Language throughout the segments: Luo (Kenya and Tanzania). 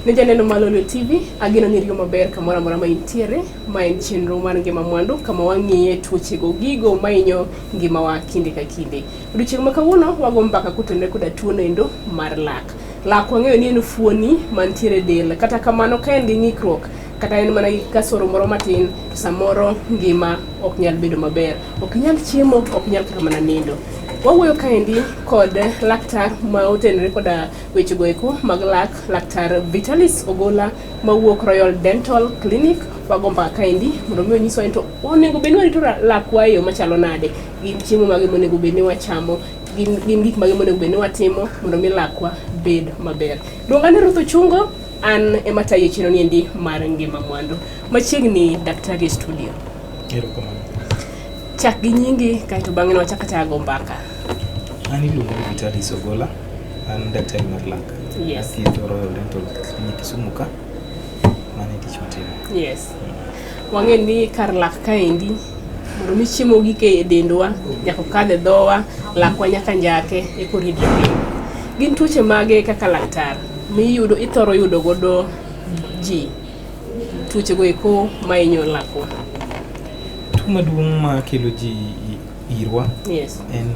Ne janeno mar Lolwe TV, ageno ni riyo maber kamoro amora ma intiere. Ma en chenro mar Ngima Mwandu kama wang'iye tuochego gigo mainyo ngimawa kinde ka kinde. Odiochieng' ma kawuono wago mbaka kotenore koda tuo noendo mar lak. Lak wang'eyo ni en fuoni mantiere e del, kata kamano ka en gi ng'ikruok kata en mana gi kasoro moro matin to samoro ngima ok nyal bedo maber. Ok inyal chiemo, ok inyal kata mana nindo. Wawuoyo kaendi kod laktar ma otenore koda wechego eko mag lak, Laktar Vitalis Ogola mawuok Royal Dental Clinic. Wago mbaka kaendi mondo mi onyiswa ni to onego bed ni warito lakwa e yo machalo nade, gin chiemo mage monego bed ni wachamo, gin gik mage monego bed ni watimo mondo mi lakwa bed maber. Luonga ni Ruth Ochungo, an ema tayo chenro ni endi mar Ngima Mwandu. Machiegni daktari e studio. Erokamano. Chak gi nyingi kaeto bang'e wachak achaka go mbaka. An iluonga ni Vitalis Ogola, an daktari mar lak. Athietho Royal Dental Clinic Kisumu ka. Mano e tich matimo. Yes. Wang'e ni kar lak kaendi mondo mi chiemo gik e dendwa nyaka okadh e dhowa, lakwa nyaka njake eka oridre piny. Gin tuoche mage kaka laktar miyudo ithoro yudo godo ji tuochego eko mahinyo lakwa? Tuo maduong' ma kelo ji irwa en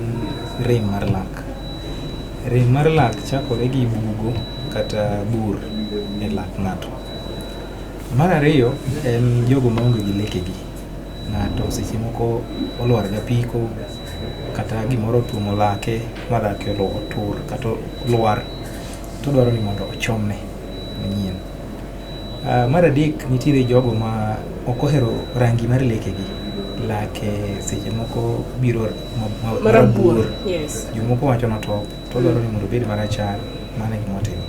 rem mar lak. Rem mar lak chakore gi bugo kata bur e lak ng'ato. Mar ariyo en jogo maonge gi lekegi. Ng'ato seche moko olwar gi apiko kata gimoro otuomo lake ma lake otur kata olwar to odwaro ni mondo ochomne manyien. Mar adek nitiere jogo ma ok ohero rangi mar lekegi. Lake seche moko biro marabuor. Jomoko wacho notop to odwaro ni mondo obed marachar. Mano e gima watimo.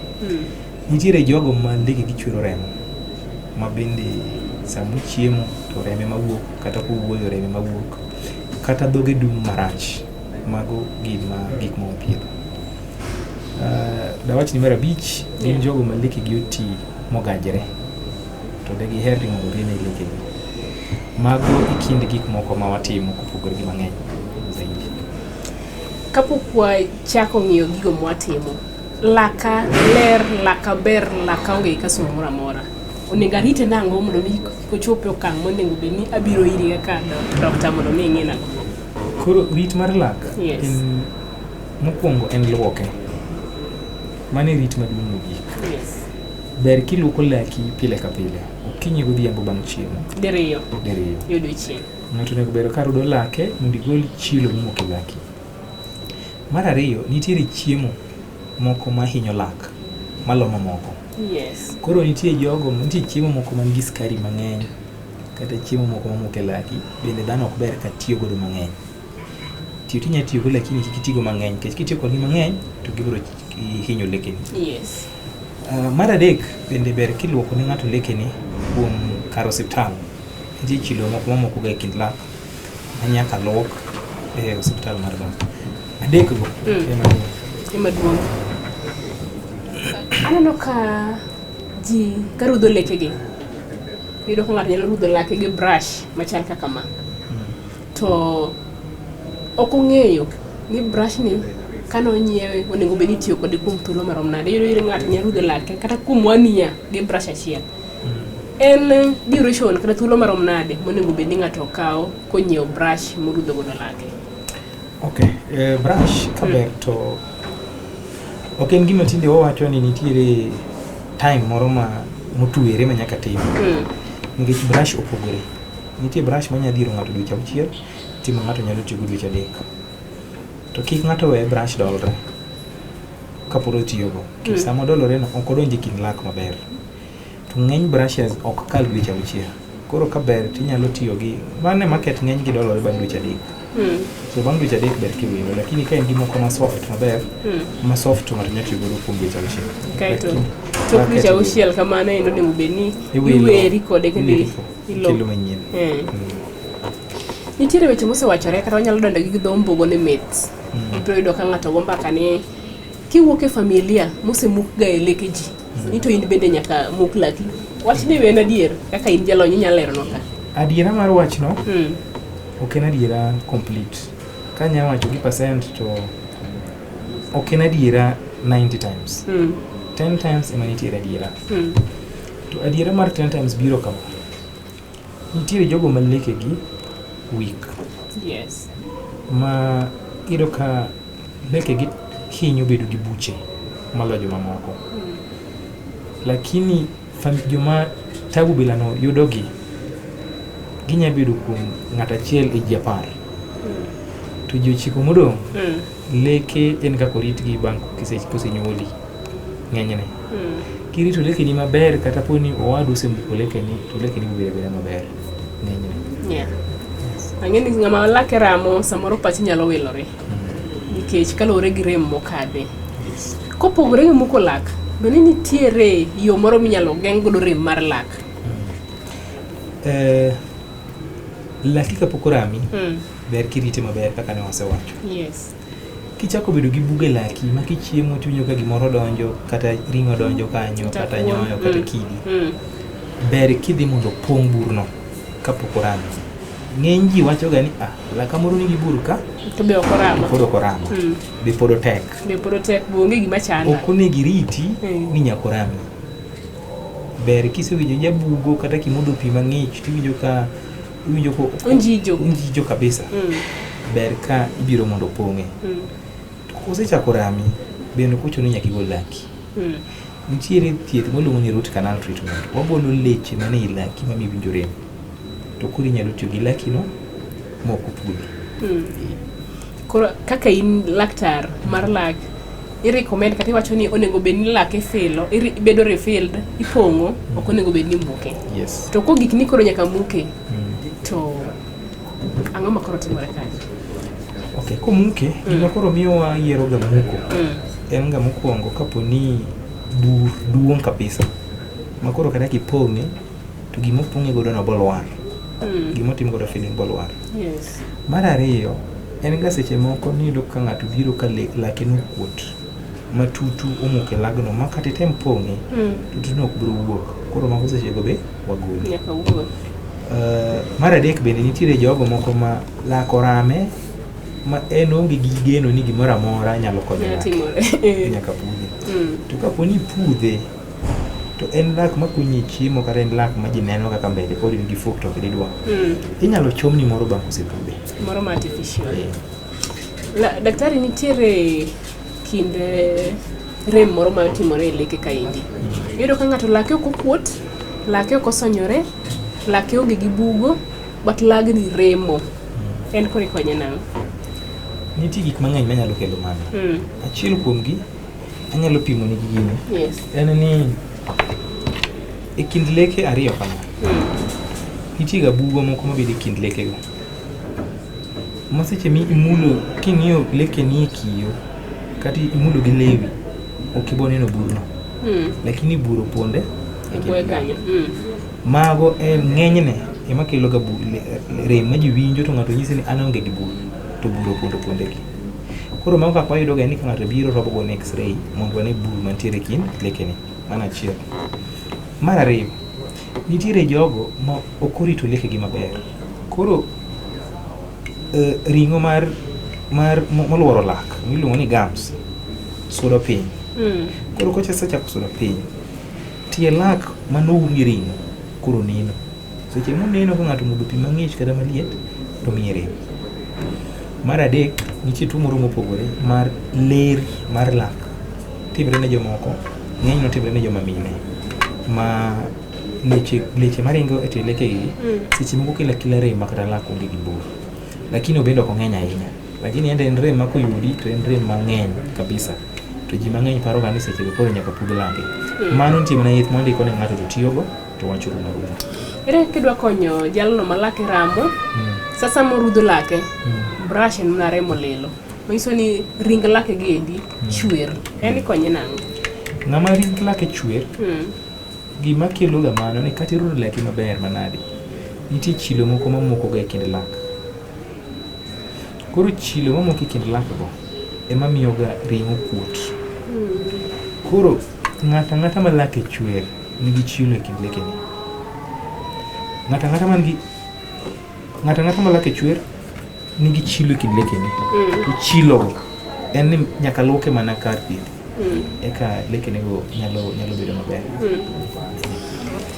Nitiere jogo ma lekegi chwero remo ma bende sama ochiemo to remo ema wuok kata kowuoyo remo ema wuok kata dhoge dum marach. Mago gin gik ma wathiedho. Dawach ni mar abich gin jogo ma lekegi oti mogajre to de giher ni mondo oriene lekegi. Mago e kind gik moko ma watimo kopogore gi mang'eny zaidi. Kapok wachako ng'iyo gigo mwatimo, laka ler, laka ber, laka onge gi kasoro moro amora. Onego arite nang'o mondo mi kik ochop e okang' monego bed ni abiro iri kaka dokta mondo mi ing'i nago. Koro rit mar lak en mokwongo en luoke. Mano e rit maduong' mogik. Ber kiluoko laki pile ka pile, okinyi godhiambo bang' chiemo. Diriyo. Diriyo. E odiochieng'. Ng'ato onego bed ka rudo lake mondo igol chilo mowuok e laki. Mar ariyo, nitiere chiemo moko mahinyo lak, malo mamoko. Koro nitie jogo, nitie chiemo moko man gi sukari mang'eny, kata chiemo moko mamoko e laki, bende dhano ok ber ka tiyo godo mang'eny. Tiyo tinya tiyogo lakini kik itigo mang'eny, nikech kitiyo kodgi mang'eny to gibiro hinyo lekeni. Mar adek bende ber kiluoko ne ng'ato lekeni kuom kar osiptal. Nitie chilo moko mamoko ga e kind lak ma nyaka luok e osiptal mar lak. Adek go ema ni. Ema duong'. Aneno ka ji ka rudho lekegi. Iyudo ka ng'ato nyalo rudho lake gi brush machal kaka ma. To ok ong'eyo ni brush ni kane onyiewe onego bed ni itiyo kode kuom thuolo marom nade. Iyudo ni ng'ato nyalo rudho lake kata kuom one year gi brush achiel. En duration kata thuolo marom nade monego bed ni ng'ato okawo konyiewo brush morudho godo lake? Ok, brush kaber to ok en gima tinde wawacho ni nitiere time moro ma motwere ma nyaka tim. Nikech brush opogore. Nitie brush manya dhiro ng'ato dweche auchiel, nitie ma ng'ato nyalo tiyogo dweche adek. To kik ng'ato we brush dolre kapod otiyogo. Nikech sama odolore no ok odonj e kind lak maber. To ng'eny brushes ok kal dweche auchiel. Koro kaber tinyalo tiyo gi mane market ng'eny gi dolore bang' dweche adek. So bang' dweche adek ber kiwilo, lakini ka en gi moko ma soft maber, ma soft to ng'ato nyalo tiyo godo kuom dweche auchiel. Kaeto Lakini tok market dweche auchiel kamano endo onego bed ni iweri kode kendo ilo. Kelo manyien. Nitiere weche mosewachore kata wanyalo donjo gi dho ombogo ni myths. Ibiro yudo ka ng'ato go mbaka ni kiwuok e familia mosemuk ga e leke ji, ni to in bende nyaka muk laki. Wachni be en adier kaka in jalony inyalo leronwa ka. Adiera mar wachno ok en adiera complete. Kanya wacho gi percent to ok en adiera 90 times. 10 times ema nitiere adiera. To adiera mar 10 times biro kama. Nitiere jogo ma lekegi weak. Ma iyudo ka lekegi hinyo bedo gi buche moloyo jomamoko. Lakini joma tabu bilano yudogi ginya bedo kuom ng'at achiel e ji 10. To ji 9 modong' leke en kaka oritgi bang' kosenyuoli ng'enyne. Kirito lekeni maber kata poni owadu osemuko lekeni to lekeni biro bedo abeda maber ng'enyne. Ang'e ni ng'ama lake ramo samoro pache nyalo wilore nikech kaluwore gi rem mokadhe. Kopogore gi muko lak, bende nitiere yo moro minyalo geng' godo rem mar lak? Laki kapok orami, ber kirite maber kaka ne wasewacho. Kichako bedo gi buge laki ma kichiemo tiwinjo ka gimoro donjo, kata ring'o donjo kanyo, kata nyoyo, kata kidi. Ber kidhi mondo opong' burno kapok orami. Ng'eny ji wacho ga ni laka moro nigi bur ka, to be ok orama. Pod ok orama. Be pod otek. Be pod otek, be onge gima chanda. Ok onego iriti ni nyaka orami. Ber kisewinjo jabugo kata kimodho pi mang'ich tiwinjo ka iwinjo ko onjijo. Onjijo kabisa. Ber ka ibiro mondo opong'e. Kosechako rami, bende ok ochuno ni nyaka igol laki. Nitiere thieth miluongo ni root canal treatment. Wagolo leche mane i laki mamiyo iwinjo rem. To koro inyalo tiyo gi laki no ma ok opudhi. Koro kaka in laktar mar lak, i recommend kata iwacho ni onego bed ni lak ifilo, ibedo refilled, ipong'o, ok onego bed ni muke. To kogik ni koro nyaka muke, to ang'o ma koro timore kanyo? Okay, komuke, gima koro miyo wayiero ga muko, en ga mokwongo kapo ni bur duong' kabisa, ma koro kata kipong'e, to gima opong'e godo no bolwar. Gima otim godo filling bolwar. Mar ariyo, en ga seche moko niyudo ka ng'ato biro ka lake nokuot, ma tutu omoko e lagno, ma kata item pong'e, tutu no ok biro wuok. Koro mago sechego be wagolo. Nyaka wuog. Mar adek bende nitiere jogo moko ma lak orame, ma en onge gi geno ni gimoro amora nyalo konyo lake. Nyaka pudhe. To kapo ni ipudhe, to en lak makonyi e chiemo kata en lak ma ji neno kaka mbele koro in gi fuok to ok didwa. Inyalo chomni moro bang' kosepudhe. Moro ma artificial. Daktari, nitiere kinde rem moro ma timore e leke kaendi. Iyudo ka ng'ato lake ok okuot, lake ok osonyore, lake onge gi bugo, but lagni remo. En koro ikonye nang'o? Nitie gik mang'eny manyalo kelo mano. Achiel kuomgi anyalo pimo ni gi gini. En ni e kind leke ariyo kama. Nitie ga bugo moko mabedo e kind lekego. Ma seche mi imulo, king'iyo lekeni e kiyo, kata imulo gi lewi, ok ibo neno burno. Lakini bur oponde e kind lak. Mago en ng'enyne ema kelo ga rem ma ji winjo to ng'ato nyisi ni an aonge gi bur, to bur opondo kuondegi. Koro mago kaka wayudo ga ni ka ng'ato biro to wabogone x-ray mondo wane bur mantiere e kind lekene. Mano achiel. Mar ariyo, nitiere jogo ma ok orito lekegi maber. Koro ring'o mar moluoro lak miluongo ni gums sudo piny. Koro kosechako sudo piny, tie lak manoum gi ring'o koro neno. Seche moneno ka ng'ato omodho pi mang'ich kata maliet to miye rem. Mar adek, nitie tuo moro mopogore mar ler mar lak. Timre ne jomoko, ng'enyne otimre ne joma mine ma leche maringo e tie lekegi seche moko kelo akela rem ma kata lak onge gi bur. Lakini obende ok ong'eny ahinya. Lakini en rem ma koyudi to en rem mang'eny kabisa. To ji mang'eny paro ga ni seche go koro nyaka pudh lake. Mano nitie mana yath mondiko ne ng'ato to tiyogo to wach orumo aruma. Ere kaka idwa konyo jalno ma lake ramo, sasa morudho lake, brush en mana remo lilo. Manyiso ni ring lake gi endi chwer. En ikonye nang'o? Ng'ama ring lake chwer, gima kelo ga mano ni kata irudo laki maber manade, nitie chilo moko mamoko ga e kind lak. Koro chilo mamoko e kind lak go ema miyo ga ring'o kuot. Koro ng'ato ang'ata ma lake chwer nigi chilo e kind lekene. Ng'ato ang'ata man gi ng'ato ang'ata ma lake chwer nigi chilo e kind lekene. To chilo go en ni nyaka luoke mana kar thieth. Eka lekenego nyalo bedo maber.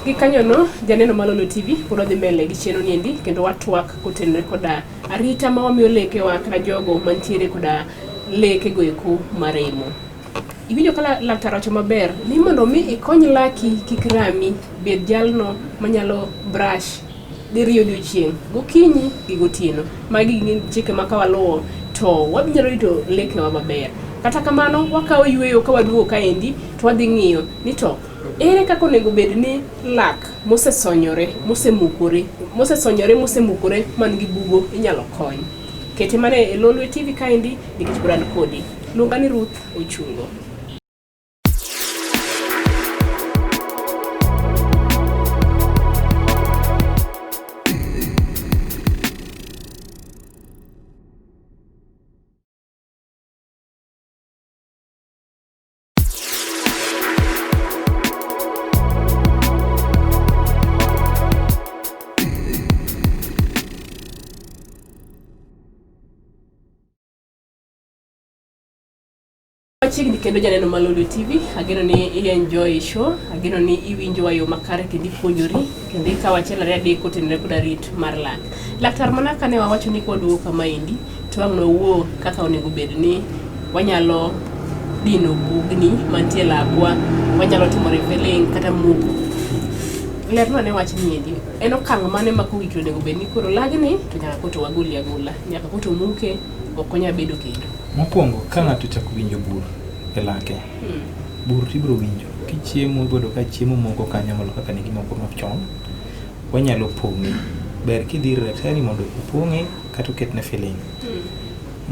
Gikanyono, janeno Malolo TV pod wadhi mbele gi chenro niendi kendo watwak kotenore koda arita ma wamiyo lekewa kata jogo mantiere koda lekego eko maremo. Iwinjo ka laktar wacho maber ni mondo mi ikony laki kik rami, bed jalno manyalo brush diriyo odiochieng', gokinyi gi gotieno. Magi gin chike ma ka waluwo to wanyalo rito lekewa maber. Kata kamano, wakawo yueyo ka waduogo kaendi to wadhi ng'iyo ni to ere kaka onego bed ni lak mosesonyore, mosemukore, mosemukore man gi bugo inyalo kony. Kete mana e Lolwe TV kaendi nikech pod an kodi. Luonga ni Ruth Ochungo. Machiegni kendo janeno Malolo TV, ageno ni i-enjoy show, ageno ni iwinjo yo makare kendo ipuonjori kendo ikawo achiel ariyo adek kotenore koda rit mar lak. Laktar, mana kane wawacho ni kwaduogo kamaendi to wang' nwawuo kaka onego bed ni wanyalo dino bugni mantie lakwa, wanyalo timo refilling kata muko. Lerna ane wach ni endi, en okang' mane ma kogik to onego bed ni koro lagni to nyaka koro wagole agola, nyaka koro muke, ok onyal bedo kendo. Mokwongo, ka ng'ato ochako winjo bur e lake, bur tibiro winjo. Kichiemo iboyudo ka chiemo moko kanyo molo kaka ne gimoko machon, wanyalo pong'e. Ber kidhi ir daktari mondo opong'e kata oketne filling.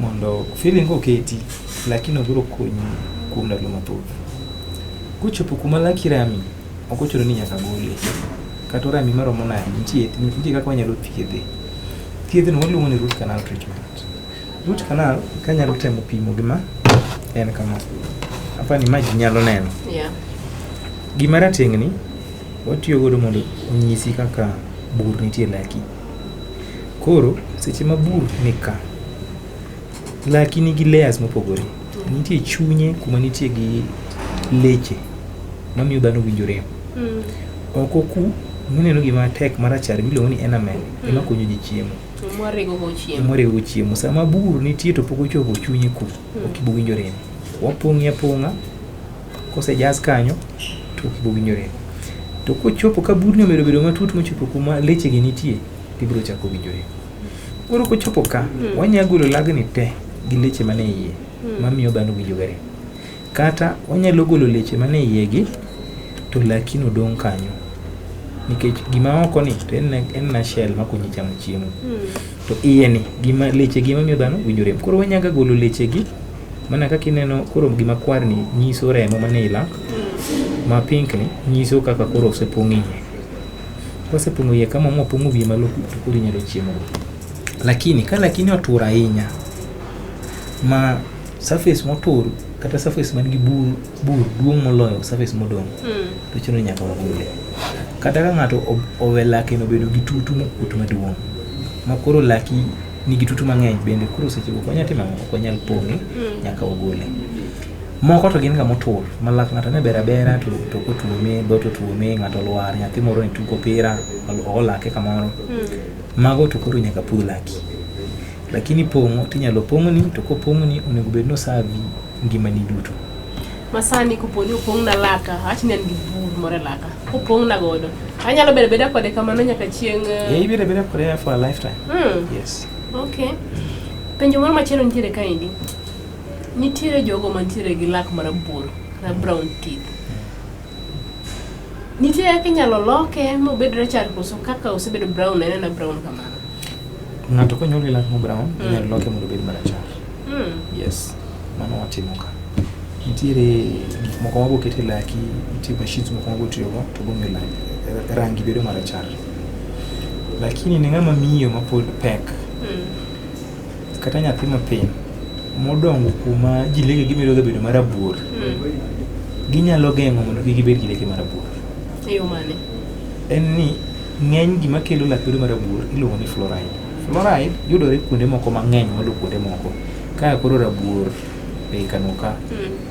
Mondo filling koketi, lakino biro konyi kuom ndalo mathoth. Kochopo kuma laki rami, ok ochuno ni nyaka gole. Kata orami maromo nade, nitie kaka wanyalo thiedhe. Thiedhno waluongo ni root canal treatment. Root canal kanyalo temo pimo gima en kama. Apani ma ji nyalo neno. Gima rateng'ni watiyo godo mondo onyisi kaka bur nitie e laki. Koro seche ma bur ni ka, laki nigi layers mopogore. Nitie chunye kuma nitie gi leche mamiyo dhano winjo rem. Oko ku mineno gima tek marachar miluongo ni enamel ema konyo ji chiemo. Mwarego go chiemo. Sama bur nitie to pok ochopo chunye ku, ok ibo winjo rem. Wapong'i apong'a, kosejaz kanyo to ok ibo winjo rem. To kochopo ka burni omedo bedo matut mochopo kuma leche gi nitie, tibiro chako winjo rem. Koro kochopo ka, wanya golo lagni te gi leche mane iye, mamiyo dhano winjo ga rem. Kata wanyalo golo leche mane iye gi, to lakino dong' kanyo. Nikech gima oko ni to en na shell makonyi chamo chiemo. To iye ni, gima leche gi mamiyo dhano winjo rem. Koro wanyaga golo leche gi, mana kaka ineno koro gima kwar ni nyiso remo mane i lak, ma pink ni nyiso kaka koro osepong' iye. Kosepong'o iye kama mopong'o wiye malo to koro inyalo chiemo go. Lakini ka lakini otur ahinya, ma surface motur kata surface man gi bur duong' moloyo surface modong', to chuno ni nyaka wagole. Kata ka ng'ato owe lake no bedo gi tutu mokuot maduong', ma koro laki nigi tutu mang'eny bende koro seche go ok wanyal timo ang'o, ok wanyal pong'e, nyaka wagole. Moko to gin ga motur, ma lak ng'ato ne ber abera to kotuome, dhoot otuome, ng'ato olwar, nyathi moro ne tugo opira, ogo lake kamoro. Mago to koro nyaka pudh laki. Lakini pong'o tinyalo pong'ni, to kopong'ni onego bed ni osavi ngimani duto. Masani kopo ni opong'na laka, awach ni an gi bur moro e laka, kopong'na godo, anyalo bedo abeda kode kamano nyaka chieng'. Yeah, ibedo abeda kode for a lifetime. Yes. Okay. Penjo moro machielo nitiere kaendi. Nitiere jogo mantiere gi lak marabuor, kata brown teeth. Nitie kaka inyalo loke mobed rachar koso kaka osebedo brown en ena brown kamano? Ng'ato konyuol gi lak ma brown, inyalo loke mondo obed marachar. Yes, mano watimo ka. Nitiere gik moko mabo ket e laki, nitie machines moko mabo tiyogo to bomiyo rangi bedo marachar. Lakini ne ng'ama miyo mapod pek, kata nyathi mapin modongo kuma ji lekegi medo ga bedo marabuor, ginyalo geng'o mondo kik gibed gi leke marabuor. E yo mane? En ni ng'eny gima kelo lak bedo marabuor iluongo ni fluoride. Fluoride yudore kuonde moko mang'eny molo kuonde moko. Ka koro rabuor Ei Kano ka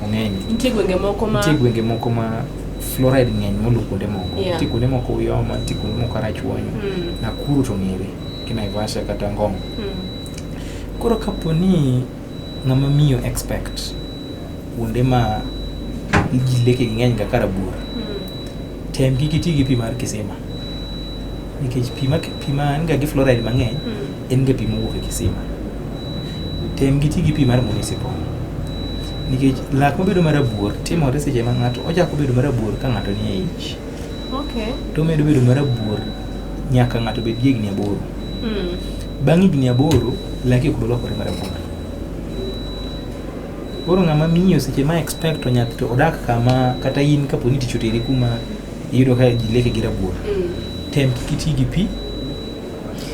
ong'eny. Nitie gwenge moko ma Nitie gwenge moko ma fluoride ng'eny molo kuonde moko. Nitie kuonde moko Uyoma, nitie kuonde moko Karachuonyo. Nakuru to ng'ere gi Naivasha kata Ngong. Koro kapo ni ng'ama miyo expect kuonde ma ji lekegi ng'eny kaka rabuor, tem kik iti gi pi mar kisima. Nikech pi ma en ga gi fluoride mang'eny en ga pi mowuok e kisima. Tem gi ti gi pi mar municipal. Nikech lak mabedo marabuor timore seche ma ng'ato ochako bedo marabuor ka ng'ato nie ich. To omedo bedo marabuor nyaka ng'ato bed gi higni 8. Bang' higni 8, lake ok bolokore marabuor. Koro ng'ama miyo seche ma expect to nyathi to odak kama kata in kapo ni tich oteri kuma iyudo ka ji leke gi rabuor. Tem kik iti gi pi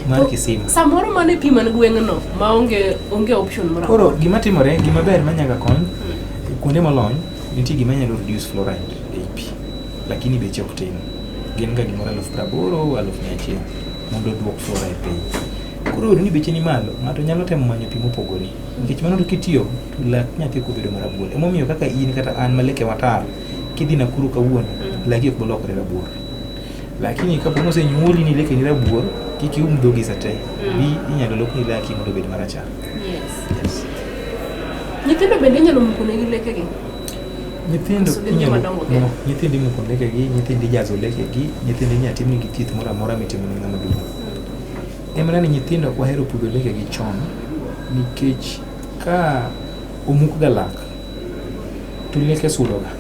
mar To kisima. Samoro mano e pi man gweng'no ma onge option moro Koro amora. gima timore, gima ber ma nyaka kony, kuonde molony, nitie gima nyalo reduce fluoride ei pi. Lakini beche ok tin. Gin ga gimoro 80,000, 100,000 mondo oduok fluoride piny. Koro yudo ni beche ni malo, ng'ato nyalo temo manyo pi mopogore. Nikech mano to kitiyo, to lak nyathi ok obedo marabuor. Emomiyo kaka in kata an ma leke watar, kidhi Nakuru kawuono, laki ok bolokore rabuor. Lakini kapo ni osenyuoli ni lekeni rabuor, kik ium dhogi sa te. Bi inyalo lokni laki mondo obed marachar. Yes. Yes. Nyithindo bende inyalo muko negi lekegi. Nyithindo Koso gin inyalo joma dongo kende? no, nyithindo imuko lekegi, nyithindo ijazo lekegi, nyithindo inyalo timnegi thieth moro amora mitimo ne ng'ama duong'. En mana ni nyithindo ok wahero pudho lekegi chon nikech ka omuk ga lak to leke sudo ga.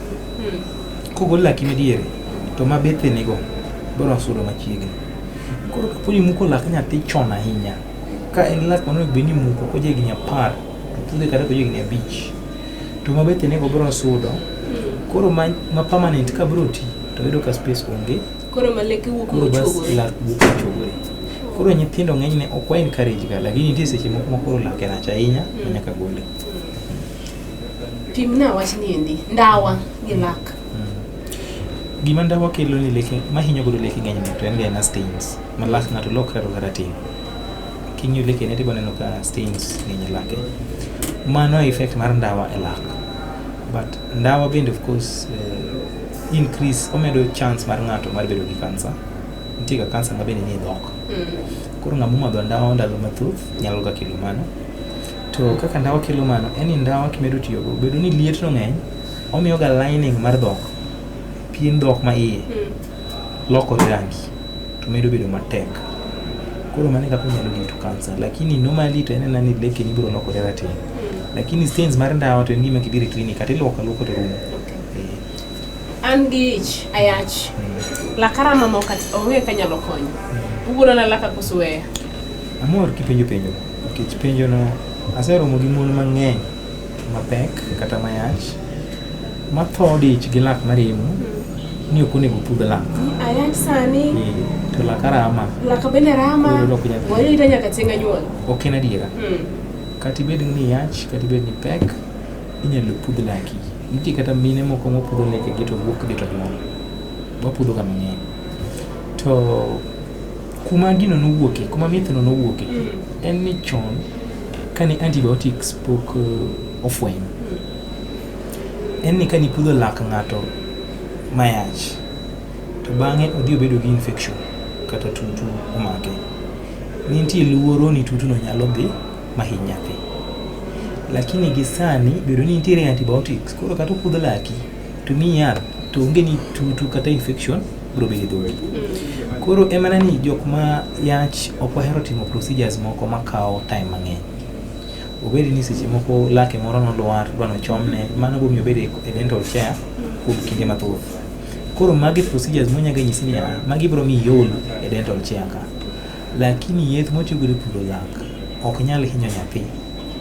Kogol laki madiere to ma bethene go biro sudo machiegni. Koro kapo ni imuko lak nyathi chon ahinya, ka en lak manonego bed ni imuko koja higni 10 to pudhe kata koja higni 5 to ma bethene go biro sudo. Koro ma permanent ka biro ti to yudo ka space onge. Koro ma leke wuok Koro bas mochuogore. lak wuok mochuogore. Koro nyithindo ng'enyne ok wa encourage ga, lakini nitie seche moko ma koro lake rach ahinya ma nyaka gole. Pimna wach ni endi, ndawa gi lak. Gima ndawa kelo ni leke mahinyo godo leke ng'enyne to en ga ena stains ma lak ng'ato lokre aloka rateng'. King'iyo lekene tibo neno ka stains ng'eny e lake. Mano e effect mar ndawa e lak. But ndawa bende of course increase omedo chance mar ng'ato mar bedo gi kansa. Nitie ga kansa ma bende nie dhok. Koro ng'ama omadho ndawa ndalo mathoth nyalo ga kelo mano. To kaka ndawa kelo mano, en ni ndawa kimedo tiyogo, bedo ni liet no ng'eny, omiyo ga lining mar dhok, pien dhok ma iye lokore rangi to medo bedo matek. Koro mano e kaka onyalo lead to cancer. Lakini normally to en ena ni lekeni biro lokore rateng'. Lakini stains mar ndawa to en gima kibiro e clinic kata iluoko aluoka to rumo. An gi ich, ayach. Laka rama ma ok onge kanyalo konyo. Ugolona laka koso weya? Amor kipenjo penjo nikech penjo no aseromo gi mon mang'eny mapek kata mayach matho dich gi lak maremo ni ok onego pudh lak. Ayach sani. To laka rama. Laka bende rama. Koro ok nyal. Warita nyaka chieng' anyuol. Ok en adiera. Kata ibed ni iyach, kata ibed ni pek, inyalo pudh laki. Nitie kata mine moko mopudho lekegi to wuok dhi to nyuol. Wapudho ga mang'eny. To kuma gino nowuoke, kuma myth no nowuoke, en ni chon kane antibiotics pok ofweny, en ni kane ipudho lak ng'ato mayach, to bang'e odhi obedo gi infection kata tutu omake. Nitie luoro ni tutu no nyalo dhi mahiny nyathi. Lakini gi sani bedo ni nitiere antibiotics, koro kata opudh laki to miyi yath to onge ni tutu kata infection biro bedo e dhogi. Koro en mana ni jok ma yach ok wahero timo procedures moko makawo time mang'eny. Obed ni seche moko lake moro nolwar dwa nochomne, mano bomiyo obed e dental chair kuom kinde mathoth. Koro magi procedures monyaga nyisi ni magi biro miyi iol e dental chair ka. Lakini yeth motiyo godo e pudho lak ok nyal hinyo nyathi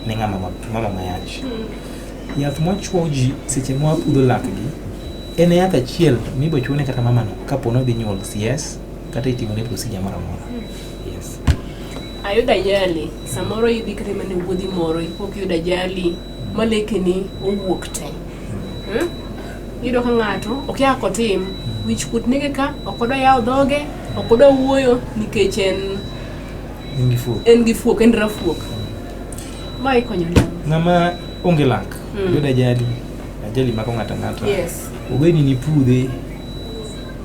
ne ng'ama mama mayach. Yath mwachuo ji seche mwapudho lak gi en yath achiel mibo chuone kata mamano kapo ni odhi nyuol CS kata itimone procedure moro amora. Yes. Ayudo ajali, samoro idhi kata mana e wuodhi moro ipok iyudo ajali ma lekeni owuok te. Iyudo ka ng'ato okia kaka otim, wich kuot nege ka, ok odwa yawo dhoge, ok odwa wuoyo nikech en En gi fuok. En gi fuok, en rafuok. Ma ikonyo nade? Ng'ama onge lak Obed ajali, ajali mako ng'ato ang'ata. Yes. Obed ni nipudhe,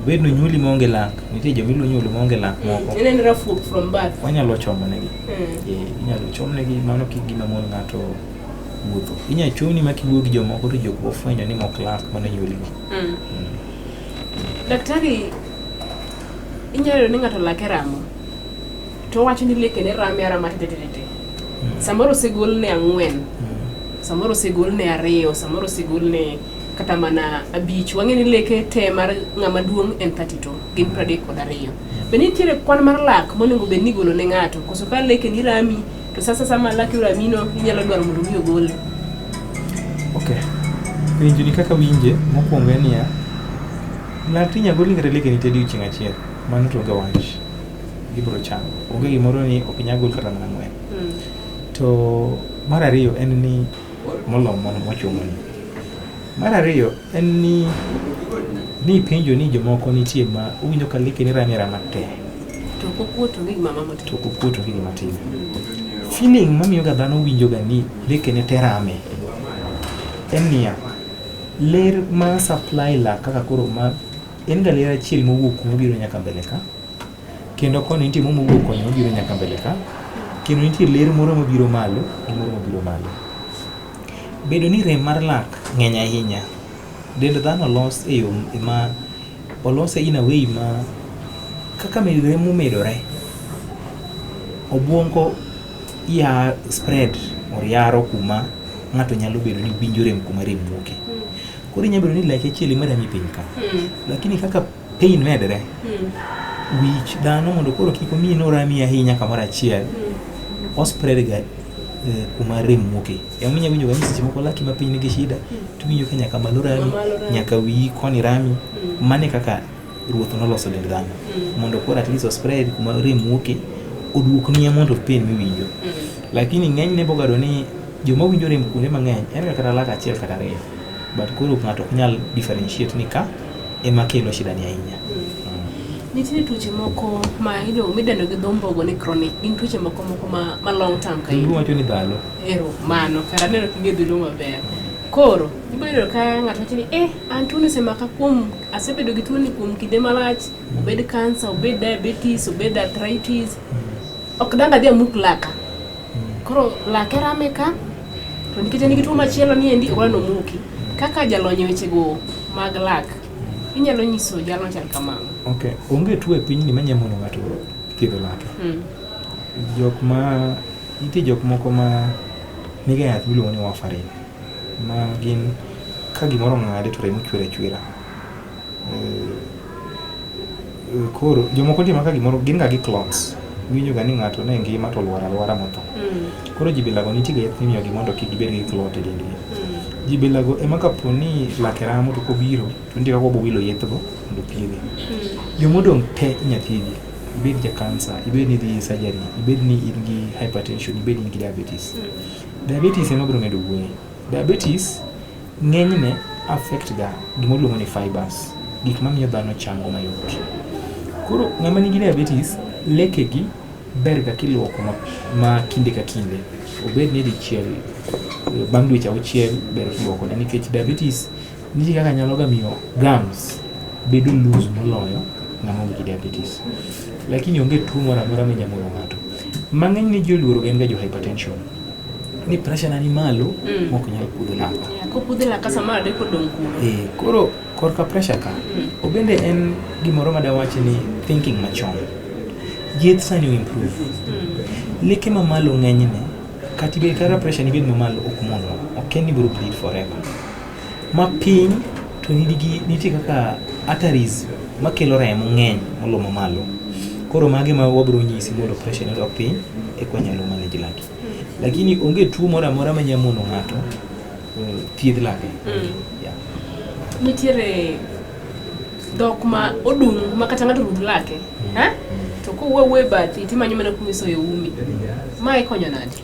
obed ni onyuoli maonge lak, nitie joma inyuolo maonge lak moko. En en rafuok from birth. Wanyalo chomo negi. Mm. Inyalo chomnegi mano kik gima mon ng'ato wuotho. Inyalo chomni ma kiwuoyo gi jomoko to jok ofwenyo ni mok lak mane onyuoligo. Daktari, inyalo yudo ni ng'ato lake ramo to owacho ni lekene rame arama tetetete. Samoro osegolne 4, samoro osegolne 2, samoro osegolne kata mana 5. Wang'e ni leke te mar ng'ama duong' en 32, gin 32. Be nitiere kwan mar lak monego bed ni igolo ne ng'ato? Koso ka leke ni rami, to sasa sama laki oramino, inyalo dwaro mondo mi ogole. Ok. Penjo ni kaka winje, mokwongo en niya, lak inyalo gol kata lekeni te odiochieng' achiel, mano to onge wach. Gibiro chango. Onge gimoro ni ok inyal gol kata mana 4. To mar ariyo en ni molo mochung'ni. Mar ariyo en ni ipenjo ni jomoko nitie ma owinjo ka lekene rame arama te. To ok okuot onge gima mama timo. To ok okuot onge gima timo. Feeling mamiyo ga dhano winjo ga ni lekene te rame en niya, ler ma supply lak kaka koro ma en ga ler achiel mowuok kuma obiro nyaka mbele ka. Kendo koni nitie moro mowuok koni mabiro nyaka mbele ka. Kendo nitie ler moro mabiro malo gi moro mabiro malo. Bedo ni rem mar lak ng'eny ahinya, dend dhano olos e yo ma olose in a way ma kaka remo medore, obuongo ya spread or yaro kuma ng'ato nyalo bedo ni winjo rem kuma rem wuoke. Koro inyalo bedo ni laki achiel ema remi piny ka. Lakini kaka pain medre, wich dhano mondo koro kik omiyi norami ahinya kamoro achiel, o spread ga kuma rem wuoke. Ema inyalo winjo ga ni seche moko laki ma piny nigi shida, to iwinjo ka nyaka malo rami, nyaka wiyi koni rami. Mano e kaka ruoth noloso dend dhano. Mondo koro at least o spread kuma rem wuoke, oduoknie mondo pain miwinjo. Lakini ng'enyne bogado ni joma winjo rem kuonde mang'eny en ga kata lak achiel kata 2. But koro ng'ato ok nyal differentiate ni ka ema kelo shida ni ahinya. Nitiere tuoche moko ma midendo gi dho mbogo ni chronic, gin tuoche moko ma long term ka Dholuo wacho ni dhalo. Ero, mano, kara aneno king'e dholuo maber. Koro, ibiro yudo ka ng'ato wacho ni, an tuoni osemaka kuom, asebedo gi tuoni kuom kinde malach, obed cancer, obed diabetes, obed arthritis. Ok dang' adhi amuk laka. Koro lake rame ka, to nikech en gi tuo machielo ni endi, ok nomuki. Kaka jalony e wechego mag lak, inyalo nyiso jalno chal kamano. Okay, onge tuo e pinyni manyalo mono ng'ato thiedho lake. Jok ma nitie jok moko ma nigi yath miluongo ni warfarin, ma gin ka gimoro ong'ade to remo chwer achwera. Koro jomoko nitie ma ka gimoro gin ga gi clots. Iwinjo ga ni ng'ato ne ngima to olwar alwara motho. Koro ji bilago nitie ga yath mimiyogi mondo kik gibed gi clot e dendgi. Ji bilago ema kapo ni lake ramo to kobiro to nitie kaka wabo wilo yethgo mondo thiedhe. Jomodong' te inya thiedhi. Ibed ja cancer, ibed ni idhi surgery, ibed ni in gi hypertension, ibed ni in gi diabetes. Diabetes ema biro medo wuoye. Diabetes ng'enyne affect ga gima iluongo ni fibers, gik mamiyo dhano chango mayot. Koro ng'ama nigi diabetes, lekegi ber ga kiluoko ma kinde ka kinde. Obed ni dichiel bang' dweche 6 ber kiluokone nikech diabetes nitie kaka nyalo ga miyo gums bedo loose moloyo ng'ama onge gi diabetes. Lakini onge tuo moro amora minyalo mono ng'ato. Mang'eny ne ji oluoro en ga jo hypertension. Ni pressure na ni malo mok nyal pudho laka. Kopudhe laka samoro adek odong' kuno. Koro korka pressure ka, obende en gimoro madawach ni thinking machon. Yeth sani o improve. Leke mamalo ng'enyne, kata ibed kata pressure ni bed mamalo ok monwa. Ok en ni ibiro bleed forever. Mapiny to nigi nitie kaka arteries makelo remo ng'eny molo mamalo. Koro magi ma wabiro nyisi mondo pressure ni odok piny eka wanyalo manage laki. Lakini onge tuo moro amora manyalo mono ng'ato thiedh lake. Yeah. Nitiere dhok ma odung' ma kata ng'ato rudh lake. To kowuo awuoya e bathi timanyo mana kuma isoyo umi. Ma ikonyo nade?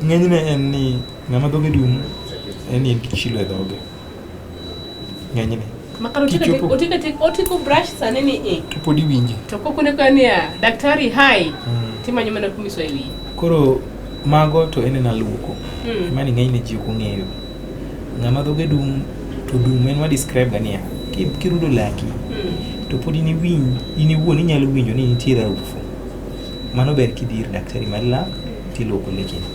Ng'enyne en ni ng'ama dhoge dum en ni en gi chilo e dhoge. Ng'enyne. Makata otiko brush sani ni i. To pod iwinje. To kokone ka niya, daktari hi, timanyo mana kuma isoyo wiyi. Koro Mago to en ena luoko. Mani ng'enyne ji ok ong'eyo. Ng'ama dhoge dum to dum en wa describe ga niya, kirudo laki to pod in iwinj, in iwuon inyalo winjo ni nitiere harufu. Mano ber kidhi ir daktari mar lak tiluoko lekeni.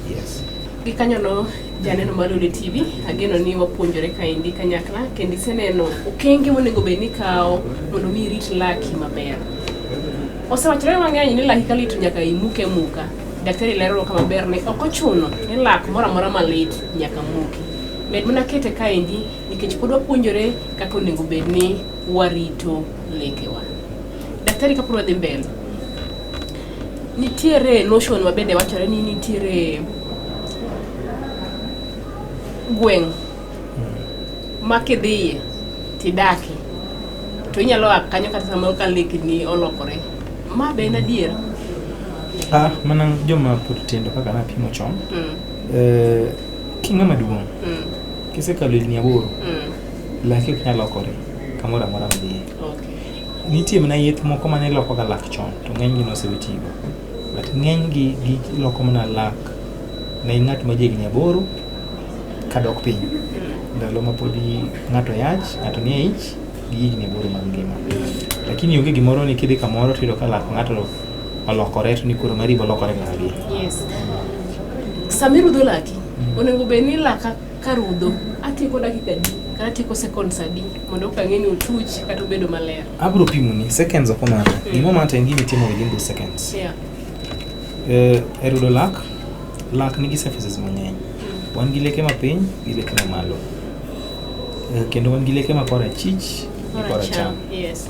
Yes. Gikanyono janeno mar Lolwe TV, ageno ni wapuonjore kaendi kanyakla kendo iseneno okenge monego bed ni ikawo mondo mi irit laki maber. Osewachore mang'eny ni laki kalit to nyaka imuke muka. Daktari lero kama ber ni ok ochuno ni lak moro amora malit nyaka muki. Med mana kete kaendi nikech pod wapuonjore kaka onego bed ni warito lekewa. Daktari kapod wadhi mbele, nitiere notion ma bende wachore ni nitiere gweng' ma kidhiye tidake to inyalo a kanyo kata samoro ka lekni olokore. Ma be en adier? Ah, mana joma pod tindo kaka napimo chon. King'ama duong', kisekalo higni 8, laki ok nyal lokore kamoro amora midhiye. Nitie mana yeth moko mane loko ga lak chon to ng'enygi nosewe tigo. But ng'enygi giloko mana lak ne ng'at ma jahigni 8 kadok piny. Ndalo ma podi ng'ato yach, ng'ato nie ich gi higni 8 mag ngima. Lakini onge gimoro ni kidhi kamoro tiyudo ka lak ng'ato olokore to ni koro mari bo lokore kaka gi. Yes. Sama irudho laki, onego bed ni laka karudho atieko dakika adi kata atieko seconds adi mondo ok ang'e ni otuch kata obedo maler. Abro pimo ni seconds ok omata. Gima omata en gima itimo within those seconds. E rudo lak, lak nigi surfaces mang'eny. Wan gi leke mapiny gi leke mamalo. Kendo wan gi leke ma korachich gi koracham. Yes.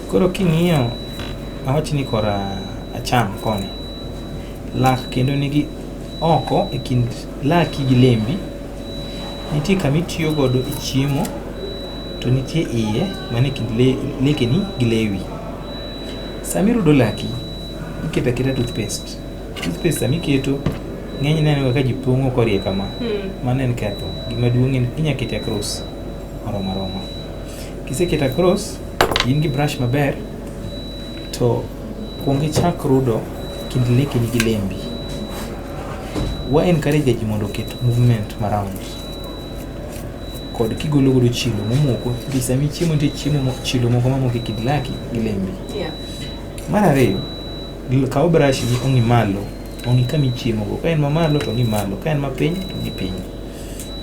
Koro king'iyo, awach ni kora acham koni, lak kendo nigi oko e kind laki gi lembi, nitie kama itiyo godo e chiemo, to nitie iye mane kind lekeni gi lewi. Sama irudo laki, iketo aketa toothpaste. Toothpaste sama iketo, ng'enyne aneno ka ji pong'o korie kama. Mano en ketho. Gima duong' en inya kete across marom aroma. Kisekete across, in gi brush maber, to kuong ichak rudo kind lekeni gi lembi. Wa encourage ga ji mondo oket movement ma round. Kod kigolo godo chilo momoko, nikech sama ichiemo nitie chiemo chilo moko mamoko e kind laki gi lembi. Mar ariyo, kaw brush ni ong'i malo, ong'i kama ichiemo go. Ka en mamalo to ong'i malo, ka en mapiny to ong'i piny.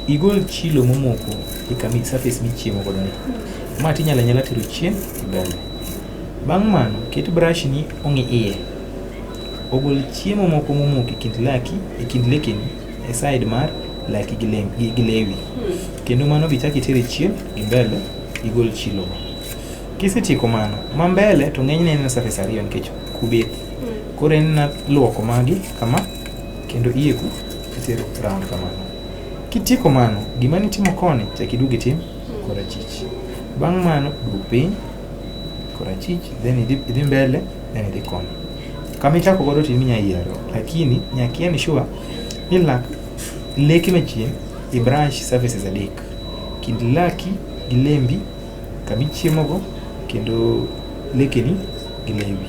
Igol chilo momoko e kama surface michiemo godo ni. Ma tinyalo anyala tero chien gi mbele. Bang' mano, ket brush ni ong'i iye. Ogol chiemo moko momoko e kind laki, e kind lekeni, e side mar laki gi lewi. Kendo mano be ichak itere chien gi mbele, igol chilo go. Kisetieko mano, ma mbele to ng'enyne en surface ariyo nikech kubeth. Koro en na luoko magi kama, kendo iye ku itero round kamano. Kitieko mano, gima nitimo koni, chak iduog itim korachich. Bang' mano, duog piny, korachich, then idhi mbele, then idhi koni. Kama ichako godo to in inya yiero, lakini nyaka i ensure ni lak leke machien i brush surfaces 3. Kind laki gi lembi, kama ichiemo go, kendo lekeni gi lewi.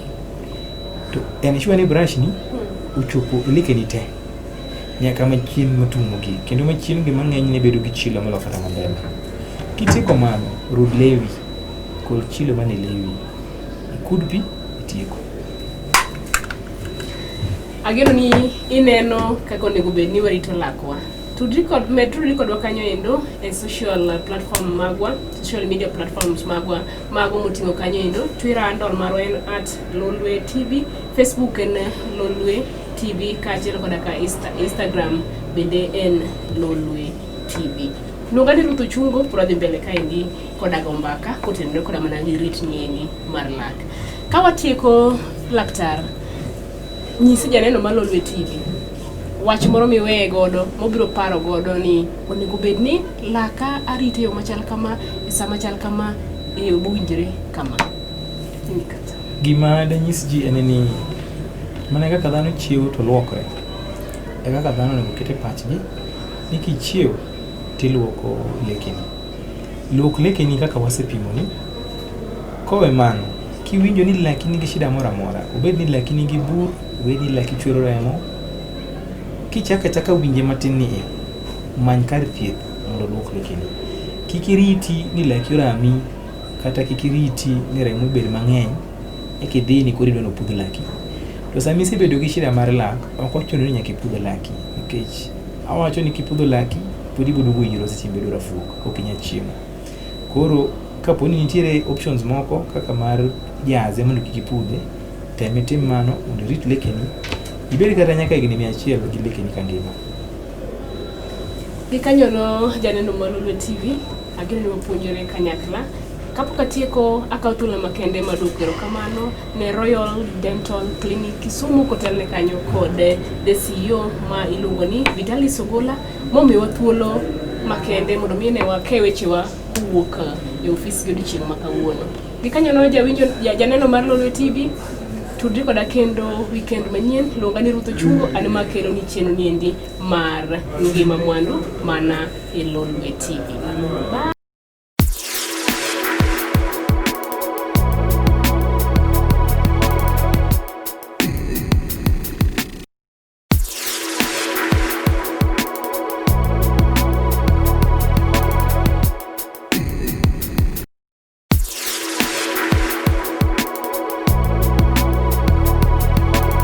To ensure ni brush ni ochopo e lekeni te nyaka machien matung' mogik, kendo machien gi mang'eny ne bedo gi chilo moloyo kata mambele. Kitieko mano, rud lewi, gol chilo mane lewi, ikud pi, itieko. Ageno ni ineno kaka onego bed ni warito lakwa. Med tudri kodwa kanyo endo e social platform magwa, social media platforms magwa, mago moting'o kanyo endo. Twitter handle marwa en @Lolwe TV, Facebook en Lolwe TV, kaachiel koda ka Instagram bende en Lolwe TV. Luonga ni Ruth Ochungo, pod wadhi mbele kaendi koda go mbaka kotenore koda mana gi rit ng'eni mar lak. Ka watieko laktar, nyisi janeno mar Lolwe TV wach moro miweye godo mobiro paro godo ni onego bed ni laka arite e yo machal kama e sa machal kama e yo mowinjore kama. Gima danyis ji en ni mana kaka dhano chiewo to luokre, e kaka dhano onego oket e pachgi ni kichiewo tiluoko lekeni. Luok lekeni kaka wasepimoni. Kowe mano, kiwinjo ni laki nigi shida moro amora, obed ni laki nigi bur, obed ni laki chwero remo, Kichako achaka winje matin ni e, many kar thieth mondo oluok lekeni. Kik iriti ni laki orami kata kik iriti ni remo obed mang'eny eka idhi ni koro idwa ni opudh laki. To sama isebedo gi shida mar lak, ok ochuno ni nyaka ipudh laki nikech awacho ni kipudho laki pod ibiro duogo iro seche mibedo rafuok ok inyal chiemo. Koro kapo ni nitiere options moko kaka mar jaze mondo kik ipudhe, tem itim mano mondo irit lekeni ibed kata nyaka higni 100 gi lekeni ka ngima. Gikanyono janeno mar Lolwe TV, ageno ni wapuonjore kanyakla. Kapok atieko, akawo thuolo makende mar duoko erokamano ne Royal Dental Clinic Kisumu kotelne kanyo kod the CEO ma iluongo ni Vitalis Ogola momiwa thuolo makende mondo mi ne wake wechewa kowuok e ofis gi odiochieng' ma kawuono. Gikanyono jawinjo janeno mar Lolwe TV, tudri koda kendo weekend manyien. Luonga ni Ruth Ochungo, an ema akelo ni chenro niendi mar Ngima Mwandu mana e Lolwe TV. Bye.